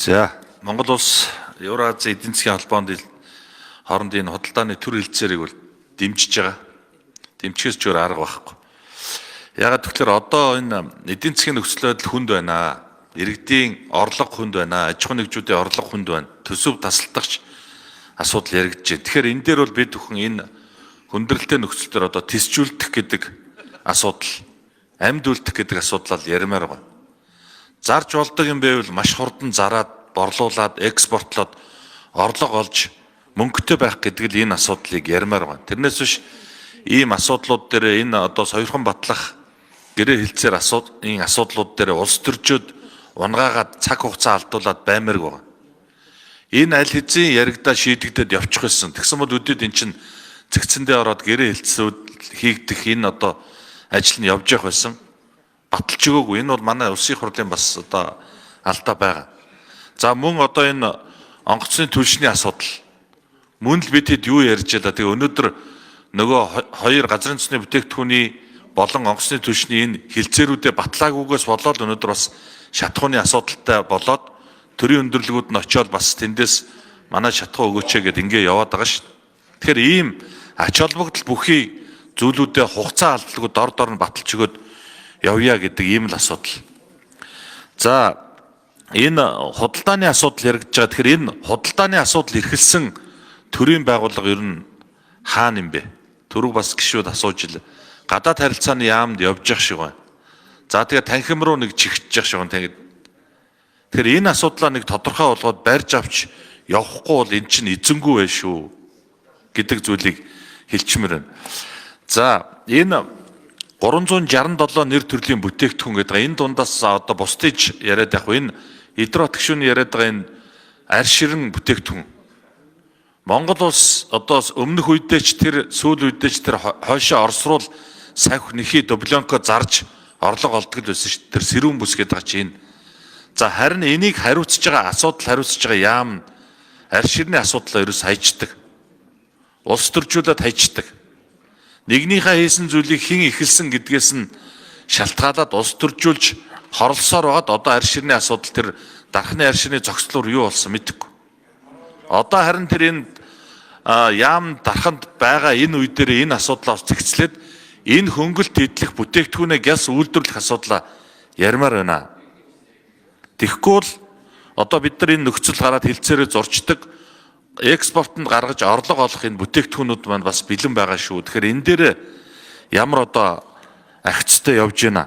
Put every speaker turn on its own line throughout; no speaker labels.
За, Монгол улс Евразийн эдийн засгийн холбоонд хоорондын энэ худалдааны төр хэлцээрийг бол дэмжиж байгаа. Дэмжихээс ч өөр арга байхгүй. Яагаад тэгэхээр одоо энэ эдийн засгийн нөхцөл байдал хүнд байна. Иргэдийн орлого хүнд байна. Аж ахуйн нэгжүүдийн орлого хүнд байна. Төсөв тасалдагч асуудал яригдж байна. Тэгэхээр энэ дээр бол бид бүхэн энэ хүндрэлтэй нөхцөл дээр одоо тисжүүлдэх гэдэг асуудал, амьд үлдэх гэдэг асуудлаа яримаар байна. Зарж болдог юм байвал маш хурдан зараад, борлуулад, экспортлоод орлого олж мөнгөтэй байх гэдэг л энэ асуудлыг яримаар байна. Тэрнээс биш ийм асуудлууд дээр энэ одоо сойрхон батлах гэрээ хэлцээр энэ асуудлууд дээр улс төрчид унгаагаад цаг хугацаа алдуулаад баймааргүй байна. Энэ аль хэзээ яригдаа шийдэгдээд явчих байсан. Тэгсэн бол өдөөд эн чинь цэгцэндээ ороод гэрээ хэлцүүд хийгдэх энэ одоо ажил нь явж явах байсан. Баталж өгөөгүй. Энэ бол манай улсын хурлын бас одоо алдаа байгаа. За, мөн одоо энэ онгоцны түлшний асуудал. Мөн л бид хэд юу ярьж байлаа. Тэгээ өнөөдөр нөгөө хоёр газрын цэсний бүтээгдэхүүний болон онгоцны түлшний энэ хэлцээрүүдээ батлаагүйгээс болоод өнөөдөр бас шатахууны асуудалтай болоод төрийн өндөрлөгүүд нь очиод бас тэндээс манай шатахуу өгөөч гэдээ ингээ яваад байгаа шүү. Тэгэхээр ийм ач холбогдол бүхий зүйлүүдээ хугацаа алдалгүй дор дор нь баталж өгөөд явъя гэдэг ийм л асуудал. За, энэ худалдааны асуудал яригдж байгаа. Тэгэхээр энэ худалдааны асуудал эрхэлсэн төрийн байгууллага ер нь хаана юм бэ? Түрүү бас гишүүд асууж илээ. Гадаад харилцааны яамд явж явах шиг байна. За, тэгээ танхим руу нэг чигтж явах шиг байна. Тэгээд тэгэхээр энэ асуудлаа нэг тодорхой болгоод барьж авч явахгүй бол эн чинь эзэнгүй байх шүү гэдэг зүйлийг хэлчмээр байна. За, энэ 367 нэр төрлийн бүтээгдэхүүн гэдэг энэ дундаас одоо бусдыг яриад явах энэ Идрот гишүүний яриад байгаа энэ арширан бүтээгдэхүүн. Монгол улс одоо өмнөх үедээ ч тэр сүүл үедээ ч тэр хойшоо Орос руу савх нэхий дубленко зарж орлого олдог л байсан шүү дээ. Тэр сэрүүн бүс гэдэг чинь энэ. За, харин энийг хариуцж байгаа асуудал хариуцж байгаа яам арширны асуудлаа ерөөс хайждаг. Улс төржүүлээд хайждаг. Нэгнийхээ хийсэн зүйлийг хэн эхэлсэн гэдгээс нь шалтгаалаад улс төржүүлж хорлосоор байгаад одоо арширны асуудал тэр дархны арширны зогслоор юу болсон мэдэхгүй. Одоо харин тэр энэ яам дарханд байгаа энэ үе дээр энэ асуудлаа зэгцлээд энэ хөнгөлт эдлэх бүтээгдэхүүнээ гяс үйлдвэрлэх асуудлаа ярмаар байна. Тэгэхгүй бол одоо бид нар энэ нөхцөл гараад хэлцээрээ зурчдаг, экспортод гаргаж орлого олох энэ бүтээгдэхүүнүүд маань бас бэлэн байгаа шүү. Тэгэхээр энэ дээр ямар одоо агцтай явж байна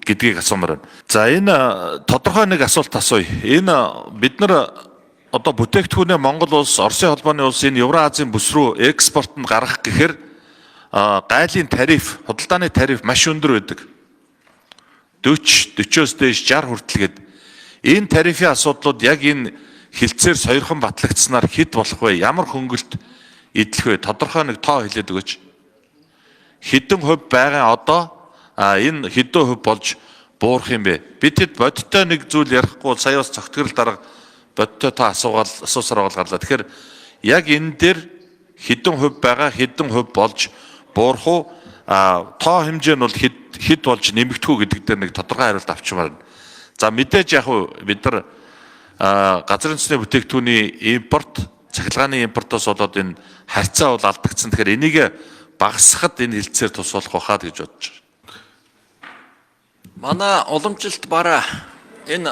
гэдгийг асуумаар байна. За, энэ тодорхой нэг асуулт асууя. Энэ бид нар одоо бүтээгдэхүүнээ Монгол улс, Оросын холбооны улс энэ Евроазийн бүс рүү экспортод гаргах гэхээр гайлын тариф, худалдааны тариф маш өндөр байдаг. 40, 40-оос дээш 60 хүртэл гээд энэ тарифын асуудлууд яг энэ хэлцээр сойрхон батлагдсанаар хэд болох вэ? Ямар хөнгөлт эдлэх вэ? Тодорхой нэг тоо хэлээд өгөөч. Хэдэн хувь байгаа одоо энэ хэдэн хувь болж буурах юм бэ? Бид хэд бодиттой нэг зүйл ярихгүй бол сая бас цогтгорол дарга бодиттой тоо асуугаал асуусаар бол гарлаа. Тэгэхээр яг энэ дээр хэдэн хувь байгаа, хэдэн хувь болж буурах уу? Тоо хэмжээ нь бол хэд хэд болж нэмэгдэх үү гэдэг дээр нэг тодорхой хариулт авчмаар байна. За, мэдээж яг бид нар газрын цэсний бүтээгдэхүүний импорт, цахилгааны импортоос болоод энэ харьцаа бол алдагдсан. Тэгэхээр энийг багасгахад энэ хэлцээр тус болох байхаа гэж бодож байна.
Манай уламжлалт бараа энэ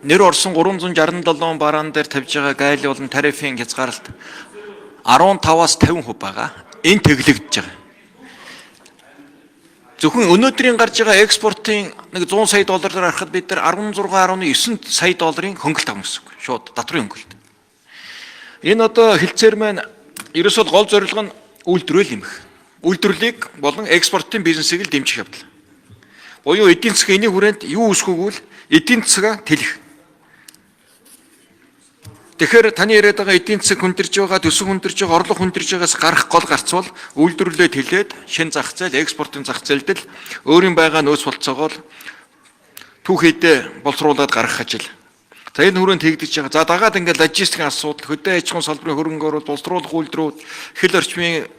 нэр орсон 367 бараан дээр тавьж байгаа гайл болон тарифын хязгаарлалт 15-аас 50% байгаа. Энэ тэглэгдэж байгаа. Зөвхөн өнөөдрийн гарч байгаа экспортын нэг 100 сая доллараар харахад бид нар 16.9 сая долларын хөнгөлт авна гэсэн үг. Шууд татврын хөнгөлт. Энэ одоо хэлцээр маань ерөөсөө гол зорилго нь үйлдвэрлэл нэмэх. Үйлдвэрлэлийг болон экспортын бизнесийг л дэмжих явдал. Буюу эдийн засгийн эний хүрээнд юу үүсгэв гэвэл эдийн засгаа тэлэх. Тэгэхээр таны яриад байгаа эдийн засаг хүндэрж байгаа, төсөв хүндэрж байгаа, орлого хүндэрж байгаас гарах гол гарц бол үйлдвэрлэлээ тэлээд шинэ зах зээл, экспортын зах зээлд л өөрийн байгаа нөөц болцоогоо л түүхийдээ боловсруулад гаргах ажил. За, энэ хүрээнд хийгдэж байгаа. За, дагаад ингээд логистикийн асуудал, хөдөө аж ахуйн салбарын хөрөнгө оруулалт, боловсруулах үйлдвэрүүд, хил орчмын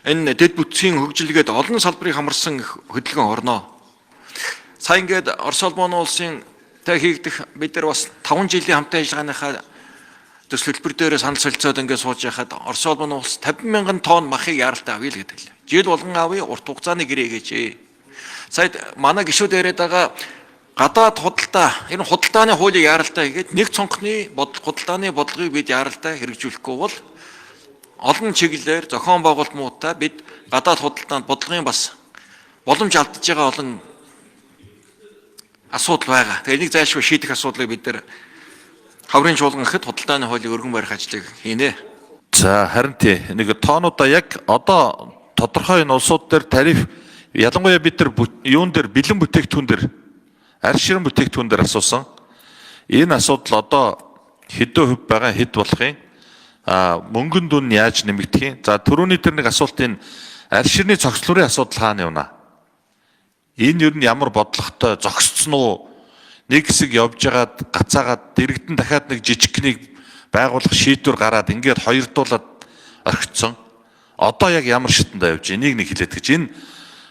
энэ дэд бүтцийн хөгжилгээд олон салбарыг хамарсан хөдөлгөөн орно. Сая ингээд Орос холбооны улсын Элстэй хийгдэх бид нар бас 5 жилийн хамтын ажиллагааныхаа төсөл төлбөр дээр санал солилцоод ингээд сууж байхад Орос улбаны улс 50 мянган тонн махыг яаралтай авъя л гэдэг л. Жил болгон авъя, урт хугацааны гэрээ гэжээ. Сая манай гишүүд яриад байгаа гадаад худалдаа, энэ худалдааны хуулийг яаралтай хийгээд нэг цонхны худалдааны бодлогыг бид яаралтай хэрэгжүүлэхгүй бол олон чиглэлээр зохион байгуулалт муутай бид гадаад худалдаанд бодлогын бас боломж алдаж байгаа олон асуудал байгаа. Тэгээ энийг зайлшгүй шийдэх асуудлыг бид нар хаврын чуулган гэхэд худалдааны хуулийг өргөн барих ажлыг хийнэ.
За харин тий нэг тоонуудаа яг одоо тодорхой энэ улсууд дээр тариф ялангуяа бид нар юун дээр бэлэн бүтээгдэхүүн дээр арь ширэн бүтээгдэхүүн дээр асуусан. Энэ асуудал одоо хэдэн хувь байгаа хэд болох юм? А мөнгөн дүн нь яаж нэмэгдэх юм? За түрүүний тэр нэг асуулт энэ арь ширний цогцлуурын асуудал хаана явна? Энэ ер нь ямар бодлоготой зогсцсон уу? Нэг хэсэг явж байгаад гацаагаад дэрэгдэн дахиад нэг жижигхнийг байгуулах шийдвэр гараад ингээд хоёрдуулаад орхицсон. Одоо яг ямар шатанд явж энийг нэг хэлээд гэж энэ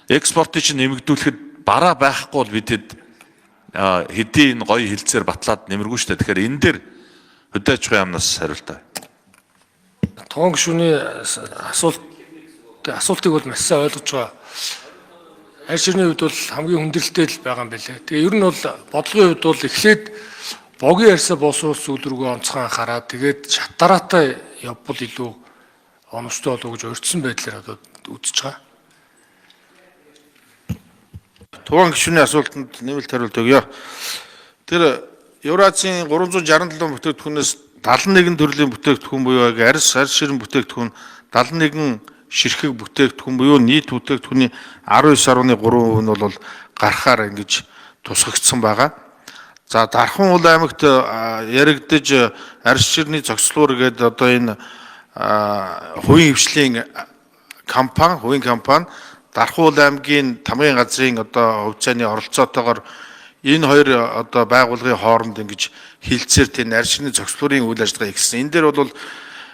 экспортыг чинь нэмэгдүүлэхэд бараа байхгүй бол бидэд хэдийн энэ гоё хилцээр батлаад нэмэргүй шүү дээ. Тэгэхээр энэ дээр хөдөө аж ахуйн яамнаас хариултаа.
Туган гишүүний асуултыг бол маш сайн ойлгож байгаа. Аль ширний хувьд бол хамгийн хүндрэлтэй л байгаа юм билээ. Тэгээ ер нь бол бодлогын хувьд бол эхлээд богийн арьсаа боловсруулах зүйл рүүгээ онцгой анхаараад тэгээд шат дараатай явбал илүү оновчтой болов уу гэж урьдчилсан байдлаар одоо үзэж байгаа.
Туган гишүүний асуултанд нэмэлт хариулт өгье. Тэр Евразийн 367 бүтээгдэхүүнээс 71 төрлийн бүтээгдэхүүн буюу яг арьс, арь ширэн бүтээгдэхүүн 71 ширхэг бүтээгдэхүүн буюу нийт бүтээгдэхүүний 19.3% нь бол гарахаар ингэж тусгагдсан байгаа. За Дархан уул аймагт яригдаж арьс ширний зогслуур гэдэг одоо энэ хувийн хвшлийн компани, хувийн компани Дархан уул аймгийн тамгын газрын одоо хувьцааны оролцоотойгоор энэ хоёр одоо байгууллагын хооронд ингэж хилцээр тийм арь ширний зогслуурын үйл ажиллагаа ихсэн. Энэ дээр бол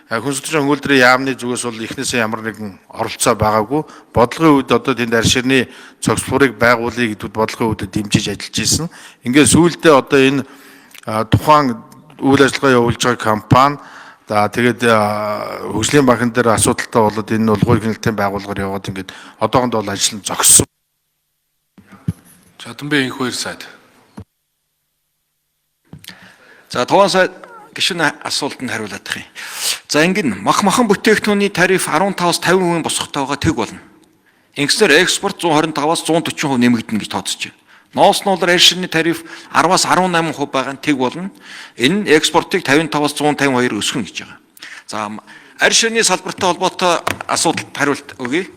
Хүнсүтрийн хөнгөлдрийн яамны зүгээс бол эхнээсээ ямар нэгэн оролцоо байгаагүй. Бодлогын үед одоо тэнд арь ширний зогслуурыг байгуулъя гэдэгт бодлогын үед дэмжиж ажиллаж исэн. Ингээд сүүлдээ одоо энэ тухайн үйл ажиллагаа явуулж байгаа компани за тэгээд хөгжлийн банкн дээр асуудалтай болоод энэ улгуй хяналтын байгууллагаар яваад ингээд одоохондоо бол ажил нь зогссон.
Чаданбай инх хоёр сайд.
За Туган сайд гишүүн асуултанд хариулах юм. За ингэн мах махан бүтээгдэхүүний тариф 15-аас 50% босгохтойгоо тэг болно. Ингэснээр экспорт 125-аас 140% нэмэгдэнэ гэж тооцож байна. Ноос нуулар арь ширний тариф 10-аас 18% байгаа нь тэг болно. Энэ нь экспортыг 55-аас 152 өсгөнө гэж байгаа. За арь ширний салбартай холбоотой асуудалд хариулт өгье.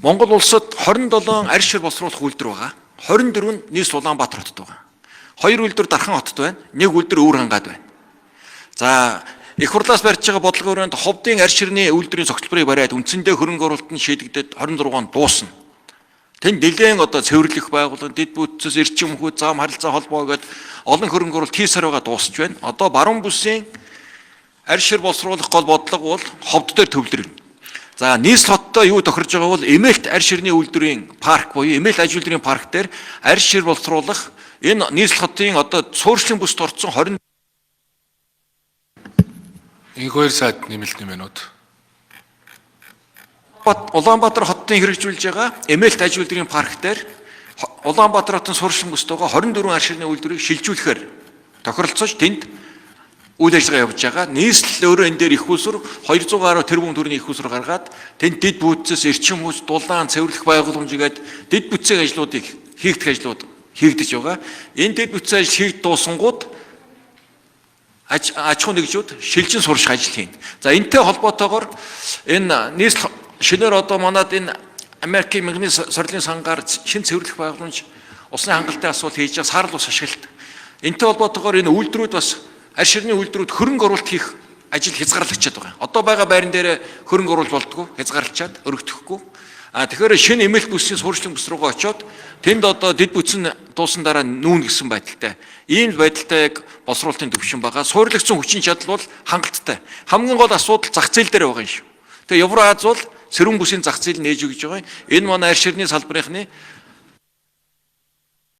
Монгол улсад 27 арь шир боловсруулах үйлдвэр байгаа. 24 нь нийс Улаанбаатар хотод байгаа. 2 үйлдвэр Дархан хотод байна. 1 үйлдвэр Өвөр хангаад байна. За их хурлаас барьж байгаа бодлогын өрөөнд ховдын арь ширний үйлдвэрийн цогцлборыг бариад үндсэндээ хөрөнгө оруулалт нь шийдэгдээд 26 онд дуусна. Тэнд нэлээд одоо цэвэрлэх байгууллага, дэд бүтцээс эрчим хүч, зам харилцаа холбоо гэдээ олон хөрөнгө оруулалт хийсээр байгаа дуусч байна. Одоо баруун бүсийн арь шир боловсруулах гол бодлого бол ховд дээр төвлөрнө. За нийслэл хоттой юу тохирж байгаа бол Эмээлт арь ширний үйлдвэрийн парк буюу Эмээлт аж үйлдвэрийн парк дээр арь шир боловсруулах энэ нийслэл хотын одоо суурьшлийн бүст орсон 20
Инх хоёр сайд нэмэлт минут.
Улаанбаатар хотын хэрэгжүүлж байгаа Эмээлт аж үйлдвэрийн парк дээр Улаанбаатар хотын суурьшин бүст байгаа 24 арь ширний үйлдвэрийг шилжүүлэхээр тохиролцож тэнд үйл ажиллагаа явж байгаа. Нийслэл өөрөө энэ дээр их усүр 200 гаруй тэрбум төгрөгийн их усүр гаргаад тэнд дэд бүтцээс эрчим хүч, дулаан, цэвэрлэх байгууламж гээд дэд бүтцийн ажлуудыг хийгдэх ажлууд хийгдэж байгаа. Энэ дэд бүтцийн ажил хийгд дуусангууд аж ахуйн нэгжүүд шилжин сурших ажил хийнэ. За энэтэй холбоотойгоор энэ нийслэл шинээр одоо манад энэ Америкийн манганы сорилын сангаар шин цэвэрлэх байгууламж усны хангалттай асуулт хийж байгаа саарл ус ашиглалт. Энэтэй холбоотойгоор энэ үйлдвэрүүд бас арь ширний үйлдвэрүүд хөрөнгө оруулалт хийх ажил хязгаарлагдчихад байгаа. Одоо байгаа байран дээр хөрөнгө оруулалт болдгоо хязгаарлалчаад өргөдөхгүй. А тэгэхээр шинэ эмээлт бүсийн суурьшлийн бүс рүүгээ очиод тэнд одоо дэд бүтсэн дуусан дараа нүүн гэсэн байдалтай. Ийм байдалтай яг боловсруулалтын төвшин байгаа. Суурлагдсан хүчин чадал бол хангалттай. Хамгийн гол асуудал зах зээл дээр байгаа юм шүү. Тэгээ Евроаз бол сэрүүн бүсийн зах зээл нээж өгж байгаа юм. Энэ манай арь ширний салбарынхны